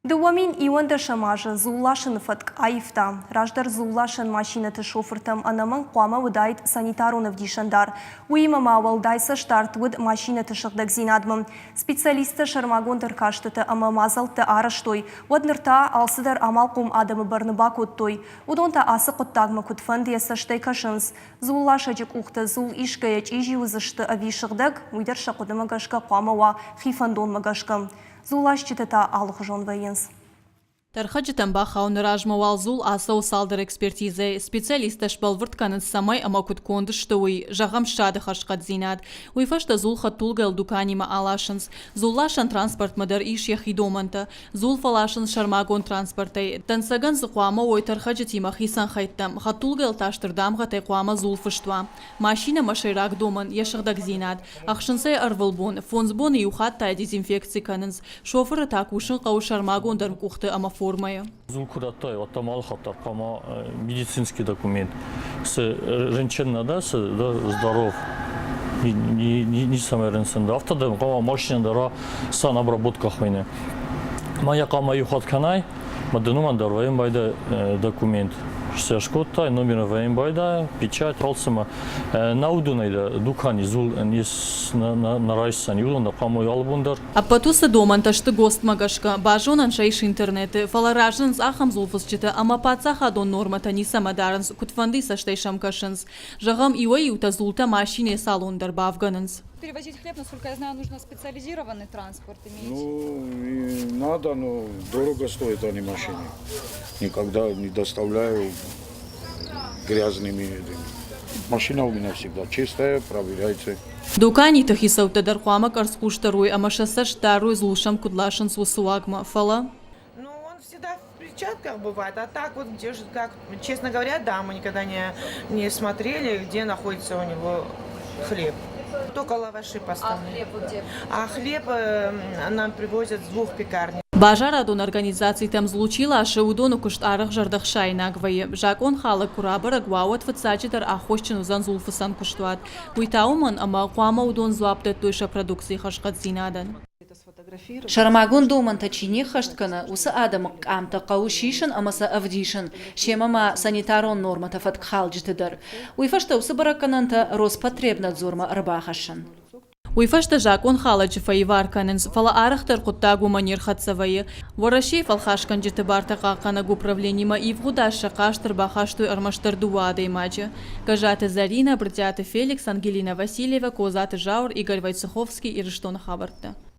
2011 азы дзулласыны фӕтк аивта. Раздӕр дзулласӕн машинӕты шофыртӕм ӕнӕмӕнг хъуамӕ уыдаид санитарон ӕвдисӕндар. Уыимӕ ма уӕлдай цӕстдард уыд машинӕты сыгъдӕгдзинадмӕ. Специалисттӕ сӕрмагонд ӕркастытӕ ӕмӕ мадзӕлттӕ арӕзтой, уӕд ныр та алцыдӕр амалхъом адӕмы бӕрны бакодтой. Уыдон та ацы хъуыддагмӕ куыдфӕндыйӕ цӕстӕй кӕсынц. Дзулласӕджы къухтӕ дзул исгӕйӕ чъизи уыдзысты ӕви сыгъдӕг, уый дӕр сӕ хъуыдымӕ гӕсгӕ хъуамӕ уа хи фӕндонмӕ гӕсгӕ. Дзулласджытӕ та алыхуызон вӕййынц. Тӕрхӕджытӕм бахауыны размӕ уал дзул ацӕуы цалдӕр экспертизӕйы. Специалисттӕ сбӕлвырд кӕнынц, цӕмӕй ӕмӕ куыд конд сты, уый, зӕгъӕм, ссады хӕрзхъӕддзинад. Уый фӕстӕ дзул хӕдтулгӕйыл дуканимӕ аласынц. Дзулласӕн транспортмӕ дӕр ис йӕхи домӕнтӕ. Дзул фӕласынц сӕрмагонд транспортӕй. Дӕнцӕгӕн дзы хъуамӕ уой тӕрхӕджытимӕ хицӕн хӕйттӕ. Хӕдтулгӕйыл та стыр дамгъӕтӕй хъуамӕ дзул фыст уа. Машинӕмӕ сӕйраг домӕн, йӕ сыгъдӕгдзинад. Ӕхсынц ӕй ӕрвылбон, фондз боны иу хатт та йӕ дезинфекци кӕнынц. Шофыры та кусын хъӕуы сӕрмагонд ӕрмкъухты ӕмӕ формӕйы. Дзул куы радтай, уӕд дӕм алы хатт дӕр хъуамӕ медицинский документ. Цы рынчын нӕ дӕ, цы дӕ здоров, ницӕмӕй рынчын дӕ, афтӕ дӕм хъуамӕ машинӕ дӕр санобработка хуыйны. Ма йӕ хъуамӕ иу хатт кӕнай, Ма дын уымӕн дӕр вӕййын байдайы документ. Сӕ скодтай, номер вӕййын байдайы, печать, алцӕмӕ. Нӕ уыдонӕй дӕ дукани дзул нӕ райсдзӕн, уыдон дӕ хъуамӕ уой алыбон дӕр. Ӕппӕт уыцы домӕнтӕ сты ГОСТ-мӕ гӕсгӕ. Базонӕн сӕ ис интернеты, фӕлӕ разынынц ахӕм дзулфыцджытӕ ӕмӕ паддзахадон нормӕтӕ ницӕмӕ дарынц, куыдфӕндыйы цӕстӕй сӕм кӕсынц. Зӕгъӕм, иуӕй-иутӕ дзултӕ машинӕйы салон дӕр бавгӕнынц. Перевозить хлеб, насколько я знаю, нужно специализированный транспорт иметь. Ну, и надо, но дорого стоят они машины. Никогда не доставляю грязными. Машина у меня всегда чистая, проверяйте. Дуканиты хицӕуттӕ дӕр хъуамӕ къӕрцхъусдӕр уой ӕмӕ сӕ цӕст дарой дзул сӕм куыд ласынц, уыцы уагмӕ. Фӕлӕ Ну, он всегда в перчатках бывает, а так вот, где же, как, честно говоря, да, мы никогда не смотрели, где находится у него хлеб. Только лаваши поставлены. А хлеб где? А хлеб нам привозят с двух пекарен. Базарадон организацитӕм дзул чи ласы, уыдоны куыст арӕх зӕрдӕхсаинаг вӕййы. Закъонхалӕг куы рабӕрӕг уа, уӕд фыццаджыдӕр аххосджын уыдзӕн дзулфыцӕн куыстуат. Уый та уымӕн, ӕмӕ хъуамӕ уыдон дзуапп дӕттой сӕ продукцийы хӕрзхъӕддзинадӕн. Сӕрмагонд домӕнтӕ чи не ххӕст кӕны, уыцы адӕмы къамтӕ хъӕуы сисын ӕмӕ сӕ ӕвдисын, семӕ ма санитарон нормӕтӕ фӕткхалджыты дӕр. Уый фӕстӕ уыцы бӕрӕггӕнӕнтӕ Роспотребнадзормӕ ӕрбахӕссын. Уый фӕстӕ закъонхалӕджы фӕивар кӕнынц, фӕлӕ арӕхдӕр хъуыддаг уымӕ не рхӕццӕ вӕййы. Уӕрӕсейы фӕлхасгӕнджыты бартӕ хъахъхъӕнӕг управленимӕ ивгъуыд аз сӕ хъаст ӕрбахастой ӕрмӕстдӕр дыууӕ адӕймаджы. Гӕззаты Зӕринӕ, Брытъиаты Феликс, Ангелина Васильева, Козаты Зауыр, Игорь Войцеховский, Ирыстоны хабӕрттӕ.